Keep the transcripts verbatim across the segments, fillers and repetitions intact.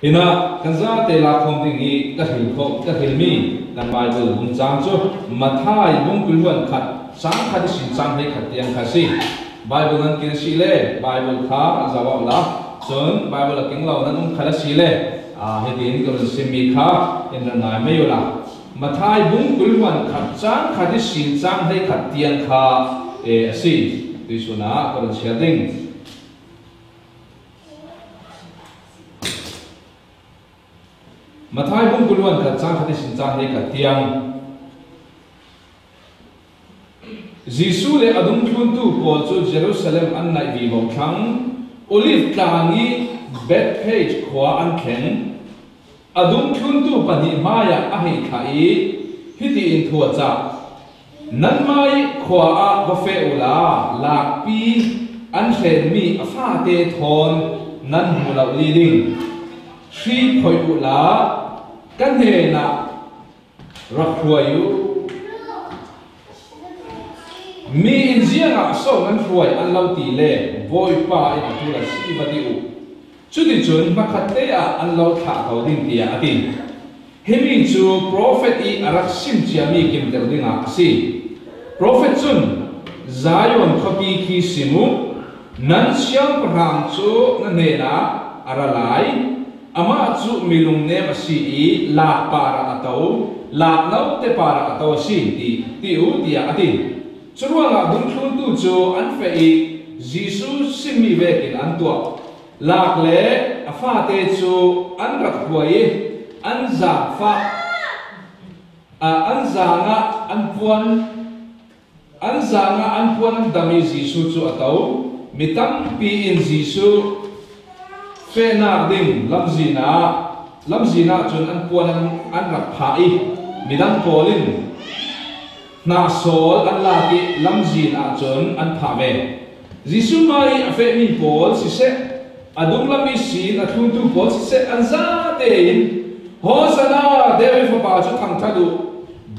Hinah kan zate lak khawm ding hi ka hril khawm, ka hril mi kan Bible bung cang cu Matthai bung kul hluan khat cang khat ihsin cang hleikhat tiang kha si. Bible nan kir si le Bible kha zoh awk la, cun Bible a keng lo nan um khat a si le, aa, hitin ka run simmi kha in ran ngai mai uhla. Matthai bung kul hluan khat cang khat ihsin cang hleikhat tiang kha, eh, a si. Tuihsun ah ka run siar ding. Matthai bung kul hluan khat cang khat ihsin cang hleikhat tiang. Jesuh le a dungthluntu pawl cu Jerusalem an naih vivo thlang. Olive tlang i Bethphage khua an thleng. A dungthluntu pahnih hmaiah a hei thlah i hitiin thu a cah, "Nanmah i khua ah va feh uhla, lakpi an thlenmi a fate thawn nan hmu lo li ding. Hri phoih uhla, ka hnenah rak hruai uh. Mi in ziangah so nan hruai an lo ti le Bawipa in a ṭul a si va ti uh. Cuticun hmakhatte ah an lo thlah ko ding," tiah a ti. Himi cu profet i a rak sim ciami kimter dingah a si. Profet cun, "Zion khuapi khi sim uh, nan siangpahrang cu na hnenah a ra lai. Amah cu mi lungnem a si i lakpar ah a to, laknote par ah a to a si, ti, ti uh," tiah a ti. Curuangah dungthluntu cu an feh i Jesuh simmi vekin an tuah. Lak le a fate cu an rak hruai i an zaangfah, aa, an zaangah an puan, an zaangah an puan an dam i Jesuh cu a to. Mi tampi in Jesuh fehnak ding lamzin ah, lamzin ah cun an puan an, an rak phah i midang pawl in hnahsawl an lak i lamzin ah cun an phah ve. Jesuh hmai a fehmi pawl siseh, a dunglam ihsin a thluntu pawl siseh, an zate in, "Hosanna, David fapa cu thangṭhat uh!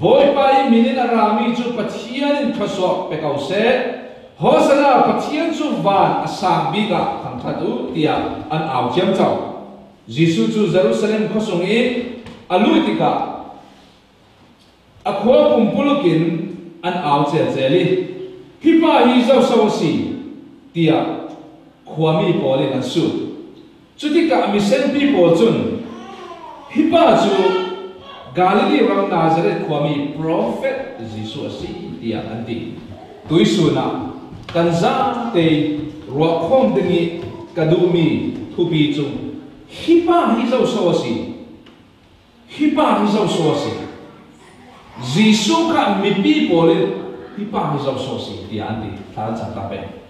Bawipa i min in a rami cu Pathian in thluasuah pe ko seh! Hosanna, Pathian cu van a sang bik ah thangṭhat uh!" tiah an au ciamco. Jesuh cu Jerusalem khuasung i a luh tikah a khua pumpuluk in an au celcel i, "Hi pa hi zoso a si?" tiah khuami pawl in an sut. Cutikah misenpi pawl cun, "Hi pa cu Galilee ram Nazareth khuami profet Jesuh a si," tiah an ti. Tuihsun ah kan zate ruahkhawm ding i ka duhmi thupi cu, "Hi pa hi zoso a si? Hi pa hi zoso a si?" Jesuh kha mipi pawl in, "Hi pa hi zoso a si?" tiah an ti. Thla an cang ta pei.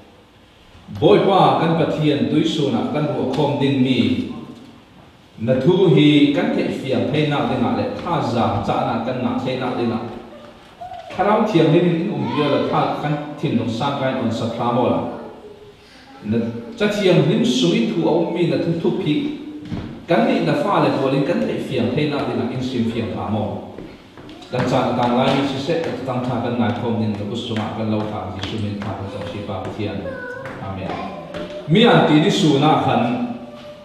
Bawipa kan Pathian, tuihsun ah kan ruahkhawm dingmi na thu hi kan theihfiang theinak dingah le thazaang cahnak kan ngah theinak dingah Thlarau Thianghlim in in um piak le tha kan thinlung sangka in on sak hram awla. Na Ca Thianghlim sung i thu a ummi na thuthup hi kannih na fale pawl in kan theihfiang theinak dingah in simfiang hram aw. Kan caan a tang laimi siseh, kan caan ṭha kan ngaikhawm ding na kut sungah kan lo thlak Jesuh min thla kan cawk si Pa Pathian. Amen. Mi an ti ni sun ah khan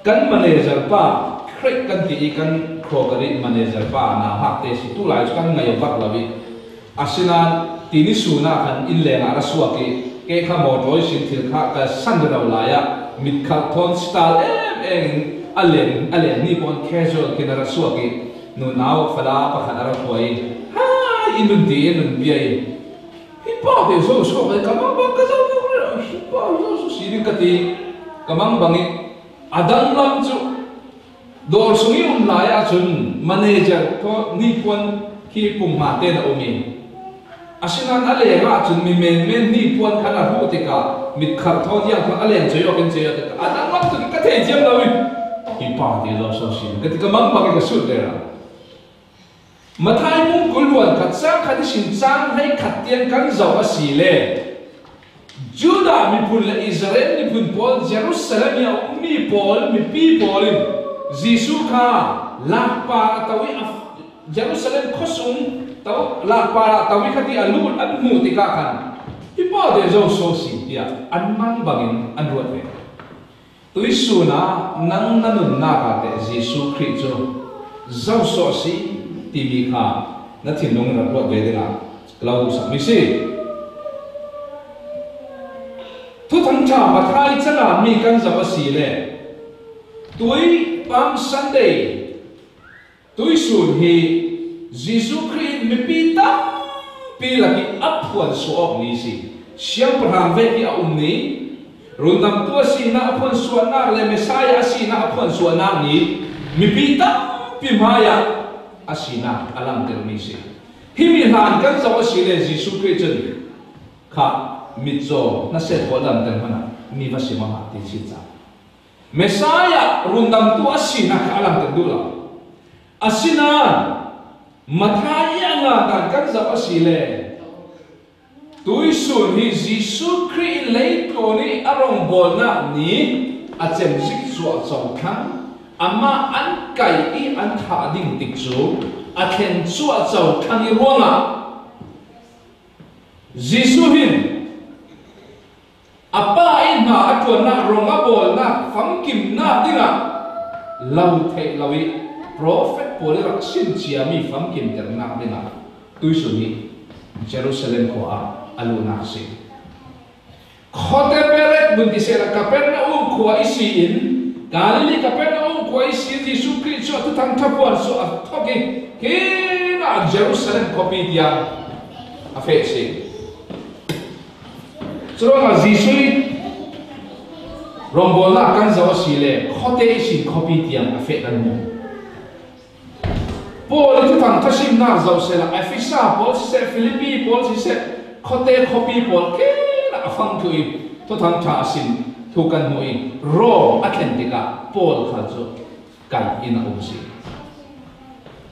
kan manager pa, Craig kan ti i kan crockery manager pa nauhakte si, tulai cu kan ngaih a vak lo i, asinain ti ni sun ah khan inn leng ah ra suak i, kei kha mawṭaw ihsin thil kha ka san rero lai ah, mitkhalh thawn style em em in a len, a len ni pawn casual khin a ra suak i, nunau fala pakhat a ra hruai i, hai i nun ti i nun bia i, "Hi pa te zo so ka mang bang ka zo lo rero, hi pa zo so si ding," ka ti, ka mang bang i, a danglam cu, dawr sung i um lai ahcun manager thaw nipuan khi pumhma tein a um i, asinain a leng ahcun mi menmen nipuan khan a hmuh tikah mitkhalh thaw tiang khan a leng cei awk in cei awk tikah a danglam cu ka thei thiam lo i, "Hi pa te zo so si," ka ti, ka mang bang i ka sut rero. Matthai bung kul hluan khat cang khat ihsin cang hleikhat tiang kan zoh a si le, Judah miphun le Israel miphun pawl, Jerusalem i a ummi pawl, mipi pawl in Jesuh kha lakpar a to i a, Jerusalem khuasung to, lakpar a to i kha ti a lut an hmuh tikah khan, "Hi pa te zo so si," tiah an mang bangin an ruat ve. Tuisun ah nang na nunnak ah teh Jesuh Khrih cu zo suah a si timi kha na thinlung in rak ruat ve dingah ka lo duhsak mi si. Thuthang ṭha Matthai cang ah mi kan zoh a si le tui Palm Sunday tuisun hi Jesuh Khrih in mipi tampi lak i a phuan suah awk ni si. Siangpahrang vek hi a um ni, rundamtu a sinak a phuan suahnak le Messiah a sinak a phuan suahnak ni mipi tampi hmaiah a sinak a langter ni si. Himi hlan kan zoh a si le Jesuh Khrih cun kha mitcaw hnaset pawl lamter hmanah mi va sim a hmah ti si ca. Messiah rundamtu a sinak kha a langter duh lo. Asinain Matthai i a ngan dan kan zoh a si le tuisun hi Jesuh Khrih in leitlun i a rongbawlnak ni a cem zik cuahco thlang, amah an kaih i an thah ding tikcu a thlen cuahco thlang i ruangah Jesuh hin a Pa i hna a ṭuannak rong a bawlnak famkimnak dingah lo theih lo i profet pawl i rak sim ciami famkimternak dingah tuisun hi Jerusalem khua ah a luhnak a si. Khawte peret bun ti sehla Kapernaum khua i si in, Galilee Kapernaum khua i si in Jesuh Khrih cu a thuthang ṭha phuan suah a thawk i khin ah Jerusalem khuapi tiang a feh si. Curuangah Jesuh i rongbawlnak kan zoh a si le khawte i sin khuapi tiang a feh kan hmu. Paul i thuthang ṭha simnak zoh sehla Efesa pawl siseh, Filipi pawl siseh, khawte khuapi pawl khin ah a fang thluh i thuthang ṭha a sim thu kan hmuh i Rom a thlen tikah Paul khal cu kan in a um si.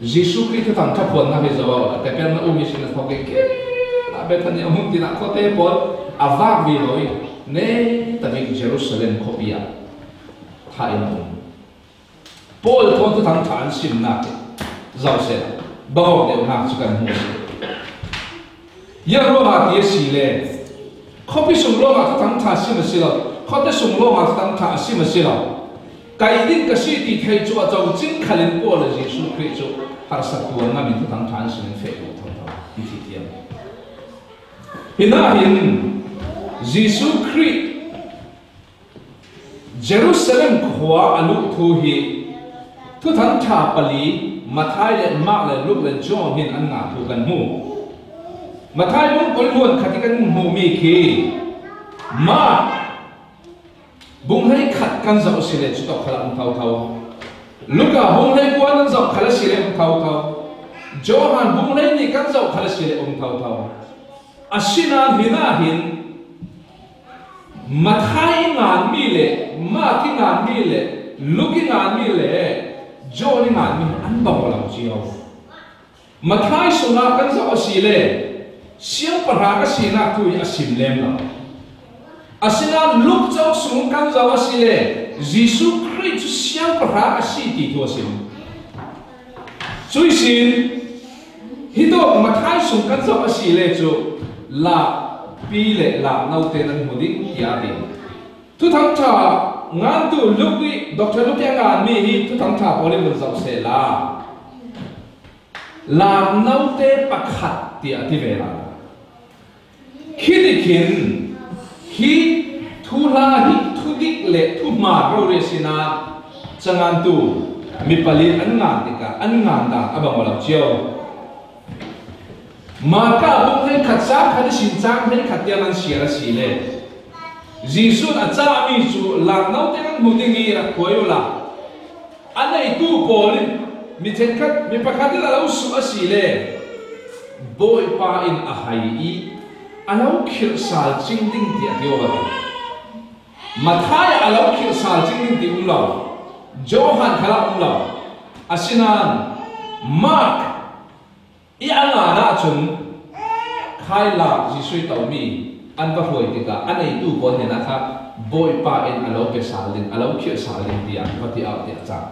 Jesuh Khrih thuthang ṭha phuannak hi zoh awla Kapernaum i sin a thawk i khin ah Bethania hmun tinah khawte pawl a vak vivo i nei tabik Jerusalem khuapi ah thah in a um. Paul thawn thuthang ṭha an simnak hi zoh sehla bangawk deuhnak cu kan hmu si. Ziang ruangah ti a si le khuapi sung lawngah thuthang ṭha a sim a si lo, khawte sung lawngah thuthang ṭha a sim a si lo. Kaih ding ka si ti thei cu a co cing khal in Paul le Jesuh Khrih cu harsak tuan ngam in thuthang ṭha an sim in feh lo thotho hi ti tiang. Hi nain Jesuh Khrih Jerusalem khua a luh thu hi thuthang ṭha pali Matthai le Mark le Luke le John hin an ngan thu kan hmu. Matthai bung kul hluan khat i kan hmuhmi khi Mark bung hleikhat kan zoh a si le cutawk khal a um thotho. Luka bung hleikua kan zoh khal a si le um thotho. Johan bung hleihnih kan zoh khal a si le um thotho. Asinain hi nain Matthai i nganmi le Mark i nganmi le Luke i nganmi le John i nganmi an bang aw lo cio. Matthai sungah kan zoh a si le siangpahrang a sinak thu hi a sim lem lo. Asinain Luke cauk sung kan zoh a si le Jesuh Khrih cu siangpahrang a si ti thu a sim. Cuih sin hi tawk Matthai sung kan zoh a si le cu lakpi le laknote nan hmu ding tiah a ti. Thuthang ṭha ngantu Luke i, Doctor Luke i a nganmi hi thuthang ṭha pawl in vun zoh sehla laknote pakhat tiah a ti ve lai. Khi tikhin hi thuhla hi thudik le thuhma rori a si nain cangantu mi pali an ngan tikah an ngan dan a bang aw lo cio. Marka bung hleikhat cang khat ihsin cang hleikhat tiang an siar a si le Jesuh in a cahmi cu laknote nan hmu ding i rak hruai uhla a neitu pawl in mi ṭhenkhat, mi pakhat in a lo suh a si le Bawipa in a hai i a lo khirhsal cing ding tiah a ti aw. Matthai ah a lo khirhsal cing ding ti um lo, Johan khal ah um lo. Asinain Mark i a ngan ahcun khailak Jesuh i tomi an va hruai tikah a neitu pawl hnenah kha Bawipa in a lo pe sal ding, a lo khirh sal ding tiah va ti auh tiah a cang.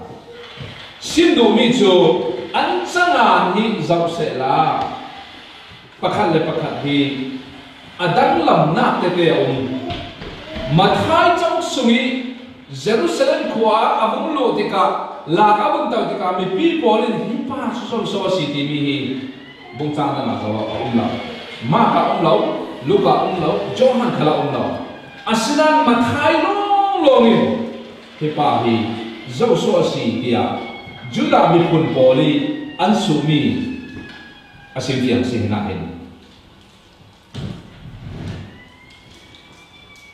Sim duhmi cu an cangan hi zoh sehla pakhat le pakhat hi a danglamnak tete a um. Matthai cauk sung i Jerusalem khua a vung luh tikah, lak a vung to tikah, mipi pawl in hih pa cu zoso a si timi hi bungcang dang ah zo a um lo. Mark ah um lo, Luka ah um lo, Johan khal ah um lo. Asinain Matthai lawnglawng in hih pa hi zoso a si tiah Judah miphun pawl i an suhmi a si fiang si hinahin.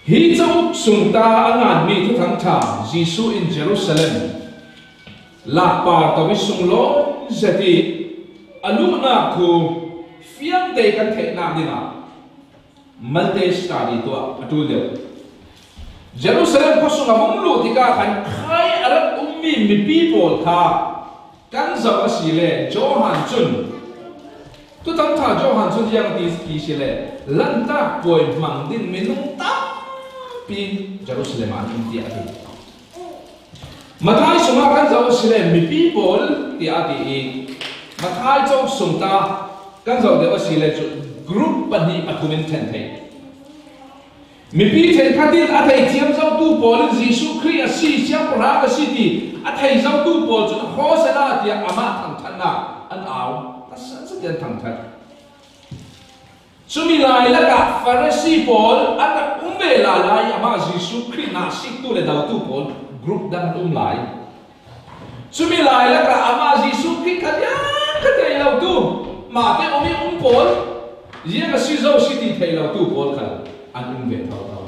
Hi cauk sungta a nganmi Thuthang ṭha Jesuh in Jerusalem lakpar to i sunglawi zet i a luhnak khu fiangte kan theihnak dingah Malte study tuah a ṭul deuh. Jerusalem khuasung a vung luh tikah khan khai a rak ummi mipi pawl kha kan zoh a si le Johan cun, Thuthang ṭha Johan cun ziang ti, ti si le Lantak puai hmang ding minung tampi Jerusalem ah an um tiah a ti. Matthai sungah kan zoh a si le mipi pawl tiah a ti i Matthai cauk sungta kan zoh deuh a si le cu group pahnih pathum in ṭhen thei. Mipi ṭhenkhat in a theithiam zotu pawl in Jesuh Khrih a si, siangpahrang a si ti a thei zotu pawl cun Hosanna tiah amah thangṭhatnak an au. Hmasa zet in an thangṭhat. Cumi lai lakah Farasi pawl an rak um ve lala i amah Jesuh Khrih na siktu le dotu pawl group dang an um lai. Cumi lai lakah amah Jesuh Khrih kha lian kha thei lotu mahte um i um pawl, ziang a si zo si ti thei lotu pawl khal an um ve thotho.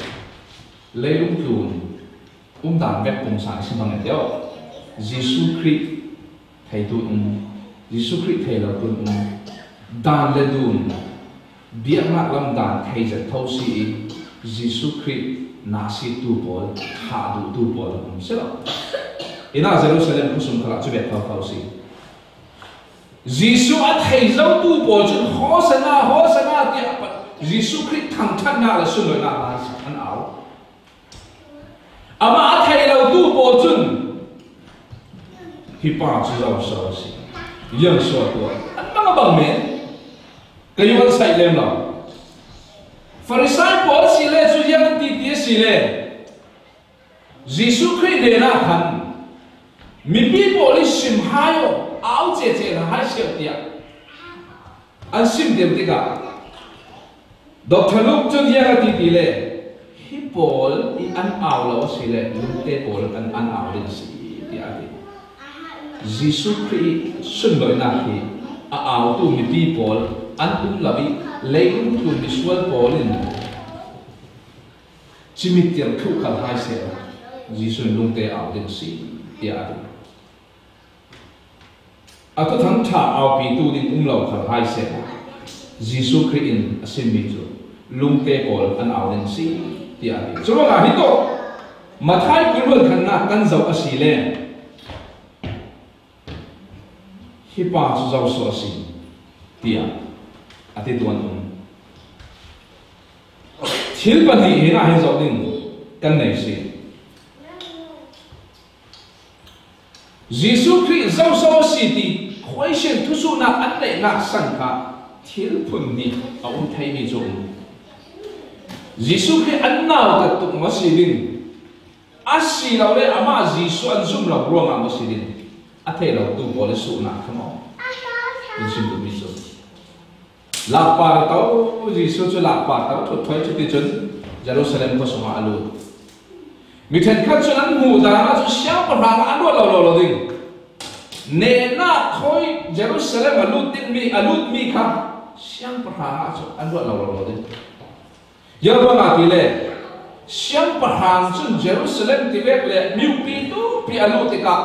Leilung tlun um dan vek pumsa a si bang a teo. Jesuh Khrih theitu in um, Jesuh Khrih thei lotu in um, dan le dun, biaknak lam dan thei zet tho si i Jesuh Khrih na siktu pawl, thah duhtu pawl an um si lo. Hinah Jerusalem khuasung khalah cu vek thotho si. Jesuh a thei zotu pawl cun Hosanna, Hosanna tiah Jesuh Khrih thangṭhatnak le sunlawinak hna an au. Amah a thei lotu pawl cun, "Hi pa cu zoso a si, ziang sual tuah," an bang a bang men, ka yuan saih lem lo. Farisai pawl a si le cu ziang an ti ti a si le, Jesuh Khrih hnenah khan mipi pawl i sim hai aw, au cece hna hai seh tiah an sim deuh tikah, Doctor Luke cun ziang a ti ti le, "Hi pawl i an au lo a si le, lungte pawl an, an au ding a si," tiah a ti. Jesuh Khrih i sunlawinak hi a autu mipi pawl an um lo i, leilung tlun misual pawl in cimit tiang thluh khal hai seh, Jesuh in lungte au ding a si, tiah a ti. A Thuthang ṭha aupitu ding um lo khal hai seh, Jesuh Khrih in a simmi cu lungte pawl an au ding a si, tiah a ti. Curuangah hi tawh Matthai kul rualkhannak kan zoh a si le, "Hi pa cu zoso a si," tiah a ti tuan um. Thil pahnih hi nahin zoh ding kan nei si. Jesuh Khrih zoso a si ti khuaisian thusuhnak an neihnak san kha thil phun hnih a um theimi cu um. Jesuh Khrih an nautat tuk maw si ding? A si lo le amah Jesuh an zum lo ruangah maw si ding? A thei lotu pawl i suhnak kha maw? In sim duhmi cu. Lakpar to, Jesuh cu lakpar to, thut thoi cuticun Jerusalem khuasung ah a lut. Mi ṭhenkhat cun an hmuh dan ah cun siangpahrang ah an ruat lo, lo, lo ding. Nehnak thawi Jerusalem a lut dingmi, a lutmi kha siangpahrang ah cun an ruat lo, lo, lo ding. Ziangruangah ti le, siangpahrang cun Jerusalem tivek le miupi tupi a lut tikah,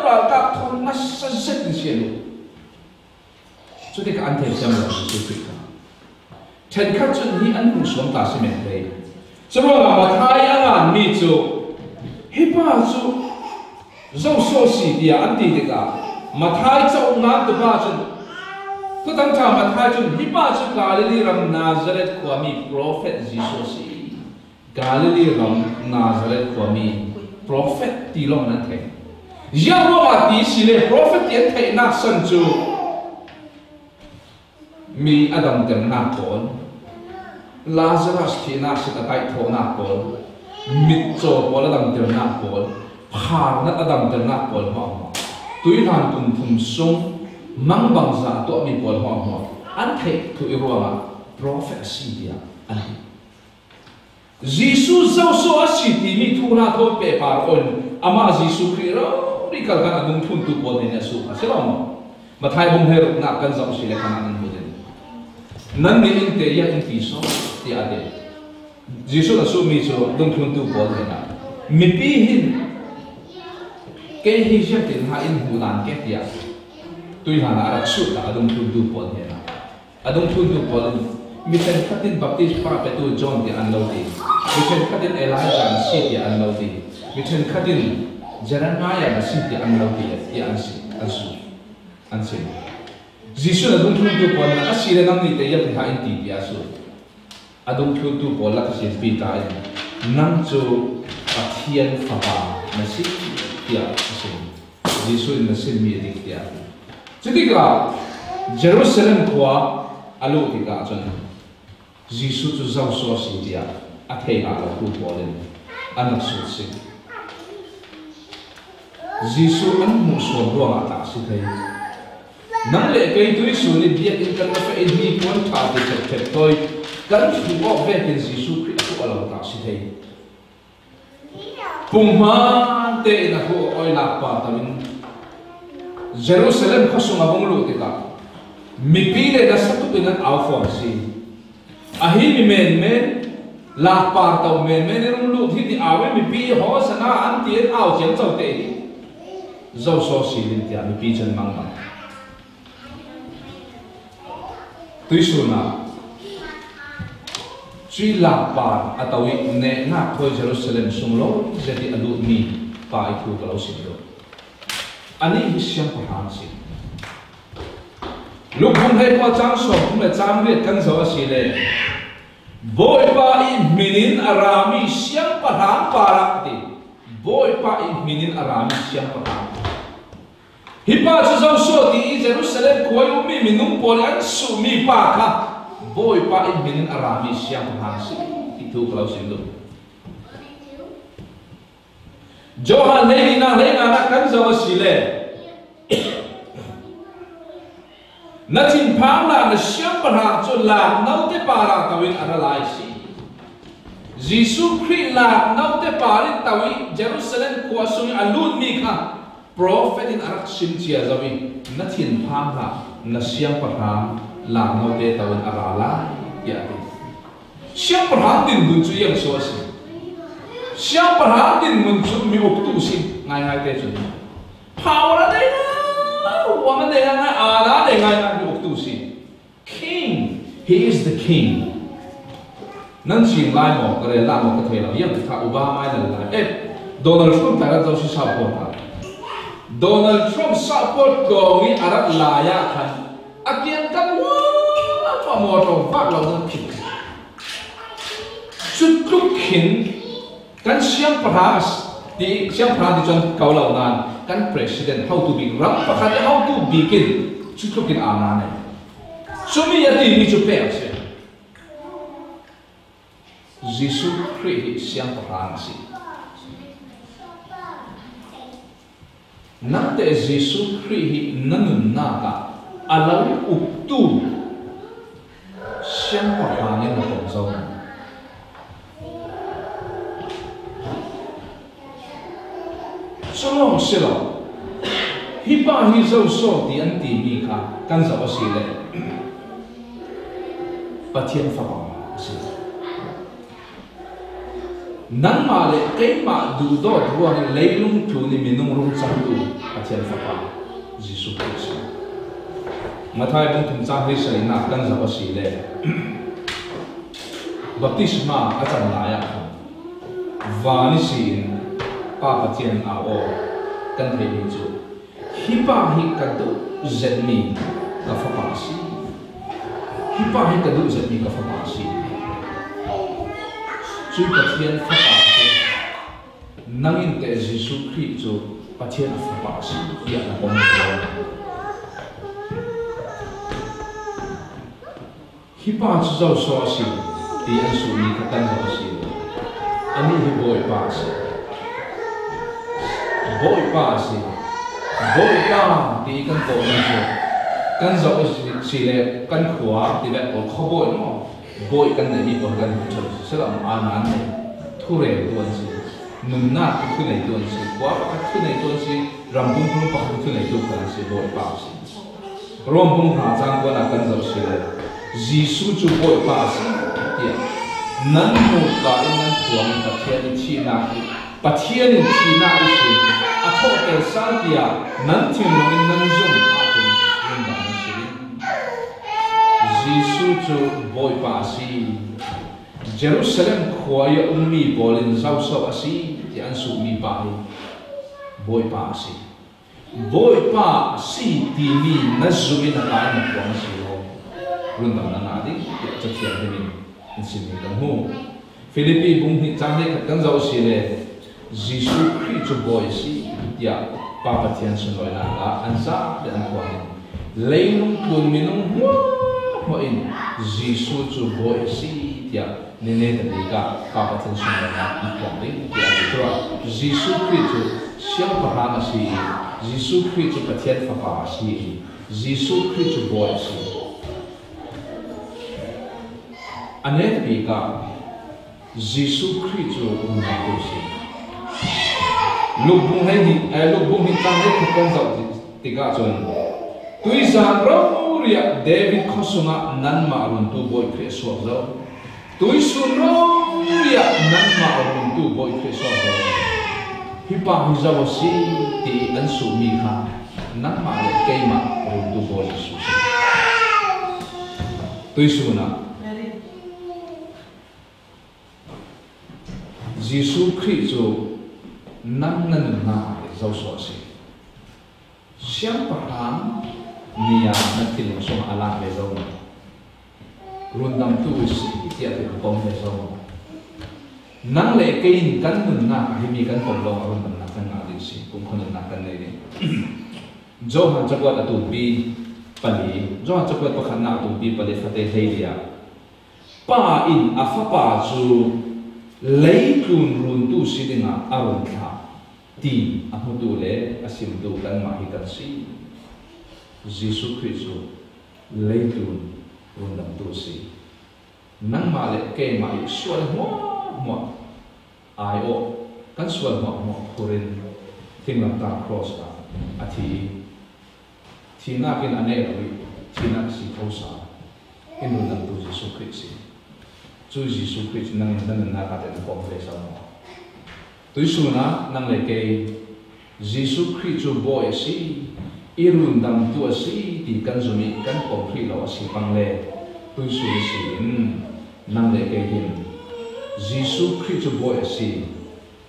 ralkap thawn nasa zet in si a lut. Cutikah an theithiam lo Jesuh Khrih kha. Ṭhenkhat cun hi an hmuh suam ta si men hlei. Curuangah Matthai a nganmi cu hi pa cu zoso a si tiah an ti tikah Matthai cauk ngantu pa cun, Thuthang ṭha Matthai cun hi pa cu Galilee ram Nazareth khuami profet Jesuh a si. Galilee ram Nazareth khuami profet ti lawng an thei. Ziangruangah ti si le profet ti an theihnak san cu mi a damternak pawl, Lazarus thihnak sik a kaihthawhnak pawl, Mitcaw pawl a damternak pawl, pharnat a damternak pawl hmuahhmuah, tuihlan kum thum sung mangbangza a tuahmi pawl hmuahhmuah an theih thu i ruangah profet a si tiah an ti. Jesuh Joshua a si timi thuhla thawi pehpar aw in amah Jesuh Khrih rori kal khan a dungthluntu pawl hnen a suh kha si lo maw? Mathai bung hleiruknak kan zoh si le khan ah nan hmu ding. Nannih in te ia in ti saw tiah a ti. Jesuh a suhmi cu dungthluntu pawl hnenah mipi hin kei hi ziangtin ha in hmuh dan ke tiah tuihlan ah a rak suh tak a dungthluntu pawl hnenah a dungthluntu pawl in mi ṭhenkhat in baptisma petu John tiah an lo ti, mi ṭhenkhat in Elijah na si tiah an lo ti, mi ṭhenkhat in Jeremiah na si tiah an lo ti, tiah an si, an su, an si. Jesuh in a dungthluntu pawl hnenah a si le nangnih te ia ti ha in ti tiah a su. A dungthluntu pawl lak ihsin Peter in nang cu Pathian Fapa na si tiah a si. Jesuh in na sinmi a dik tiah. Cutikah Jerusalem khua a luh tikah cun Jesuh cu Joshua a si tiah a thei hna lotu pawl in an rak sut si. Jesuh an hmuhsuam ruangah tah si thei. Nang le kei tuihsun i biakinn kan va feh i hnipuan ṭha ti ṭhepṭhep tawi kan hruh awk vekin Jesuh Khrih a tuah lo tah si thei. Punghman tein a hruh awk awi lakpar to in Jerusalem khuasung a vung luh tikah mipi le nasa tuk in an au fawn si. Ahi mi menmen, lakpar to menmen in rung lut hi ti au in mipi Hosanna an ti in au ciamco te hi. Joshua si in tiah mipi cun mangmang. Tuihsun ah cuih lakpar a to i nehnak thawi Jerusalem sung lo zet i a lutmi pa i thu ka lo sim deuh. Anih hi siangpahrang a si. Luk bung hleikua cang sawmthum le cang riat kan zoh a si le Bawipa i hmin in a rami siangpahrang parah a ti. Bawipa i hmin in a rami siangpahrang. Hi pa cu Joshua ti i Jerusalem khua i ummi minung pawl i an suhmi pa kha Bawipa i hmin in a rami siangpahrang a si ti thu ka lo sim duh. Johan hleihnih hleingah kan zoh a si le na thinphang hlah na siangpahrang cu laknote parah to in a ra lai a si. Jesuh Khrih laknote parah to i Jerusalem khua sung i a lutmi kha profet in a rak sim cia zo i na thinphang hlah na siangpahrang laknote to in a ra lai tiah a ti. Siangpahrang dinhmun cu iang so a si. Siangpahrang dinhmun cu mi uktu si ngaingai te cun. Power a nei lo, uang a nei ngaingai, ala a nei ngaingai mi uktu si. King, he is the king. Nan chim lai maw, ka rel lai maw, ka thei lo. Iang kha Obama ai lai. Eh, Donald Trump ta rat zo si sau ko ta. Donald Trump sau ko kong i a rat lai ah khan a kiang kan uang a motor vak lo nan khi. Cutluk khin kan siangpahrang ti, siangpahrang ti cun ko lo nan kan president hotu bik ram pakhat i hotu bik in cutluk in aa na nei. Cumi a timi cu pek a si. Jesuh Khrih hi siangpahrang a si. Nangteh Jesuh Khrih hi na nunnak ah a lo uktu siangpahrang in na pom zo. Cu lawng si lo, hi pa hi zo saw ti an timi kha kan zoh a si le Pathian Fapa a si. Nangmah le keimah duhdawt ruangin leilung tlun i minung rung cangtu Pathian Fapa Jesuh Khrih si. Mathai bung thum cang hleisarihnak kan zoh a si le baptisma a cang lai ah khan van ihsin Pa Pathian au aw kan theihmi cu Hi pa hi ka duh zetmi ka fapa a si. Hi pa hi ka duh zetmi ka fapa a si. Cui Pathian fapa cu nang in teh Jesuh Khrih cu Pathian a fapa a si tiah na pom ko. Hi pa cu zo saw a si ti an suhmi kha kan zo a si. Anih hi Bawipa a si. Bawipa a si. Bawipa ti kan kawh mi cu kan zoh a si, si le kan khua ti le pawl khuabawi maw? Bawi kan neihmi pawl kan hmuh ṭheu si. Sila maw, a nan nei, thureltu an si. Nunnak thuneitu an si. Khua pakhat thuneitu an si. Ram pumpulung pakhat thuneitu khan an si. Bawipa a si. Rom bung hra cang kuana kan zoh si le, Jesuh cu Bawipa a si, tiah nan hmuh ka in nan phuang in Pathian in thihnak, Pathian in thihnak ihsin a thawhter sal tiah nan thinlung in nan zumh ahcun rundam nan si ding. Jesuh cu Bawipa a si. Jerusalem khua i a ummi pawl in zoso a si, tiah an suhmi pa hi Bawipa a si. Bawipa a si timi na zumh in a kai na phuang a si lo. Rundam na ngah ding tiah Cathiang him in in simmi kan hmu. Filipi bung hnih cang hleikhat kan zoh si le, Jesuh Khrih cu Bawi a si tiah Pa Pathian sunlawinak ah an zak le an phuang in, leilung tlun minung hmuahhmuah in Jesuh cu Bawi a si tiah ni neta bik ah Pa Pathian sunlawinak an phuang ding tiah a ti. Curuangah Jesuh Khrih cu siangpahrang a si i, Jesuh Khrih cu Pathian Fapa a si i, Jesuh Khrih cu Bawi a si. A neta bik ah Jesuh Khrih cu rundamtu a si. Lukbung hei hnih, eh, Lukbung hnih cang hei khat kan zoh tikah cun, tuizan rori ah David khuasung ah nanmah runtu Bawi Khrih a suak zo. Tuisun rori ah nanmah runtu Bawi Khrih suak zo. Hi pa hi zo a si ti an suhmi kha nangmah le keimah runtu Bawi Jesuh si. Tuisun ah Jesuh Khrih cu nang na nunnak ah zoso a si. Siangpahrang ni ah na thinlung sungah a lak ve zo maw? Rundamtu i si tiah ti ka pom ve zo maw? Nang le kei in kan nunnak ah himi kan pom lawngah rundamnak kan ngah ding si, kumkhua nunnak kan nei ding. Johan cakuat a tumpi pali, Johan cakuat pakhatnak a tumpi pali fate hleili ah, Pa in a Fapa cu leitlun runtu si dingah a run thlah ti a hmutu le a simtu kanmah hi kan si. Jesuh Khrih cu leitlun rundamtu a si. Nangmah le keimah i sual hmuahhmuah aiawh, kan sual hmuahhmuah phur in thinglamtah cross ah a thi. Thihnak in a neh lo i thihnak si kho sa in rundamtu Jesuh Khrih si. Cu Jesuh Khrih cu nang in na nunnak ah te na pom ve so maw? Tuisun ah nang le kei Jesuh Khrih cu Bawi a si, i rundamtu a si ti kan zum i kan pom hrih lo a si pang le tuisun a si in nang le kei hin Jesuh Khrih cu Bawi a si,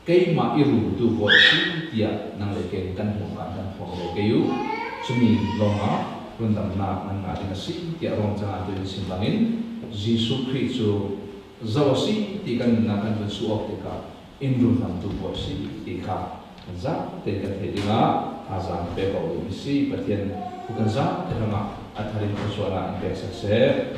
keimah i runtu Bawi a si tiah nang le kei kan hmuh kan kan phuang ve kei u. Cumi lawngah rundamnak nan ngah ding a si tiah Rom cang ah tuin sim bangin Jesuh Khrih cu zo a si ti kan nunnak kan vun suh awk tikah in rundamtu Bawi a si ti kha kan zate kan theih dingah thazaang pe ko ding a si. Pathian thu kan zate hrangah a thar in thluachuahnak in pek sak seh.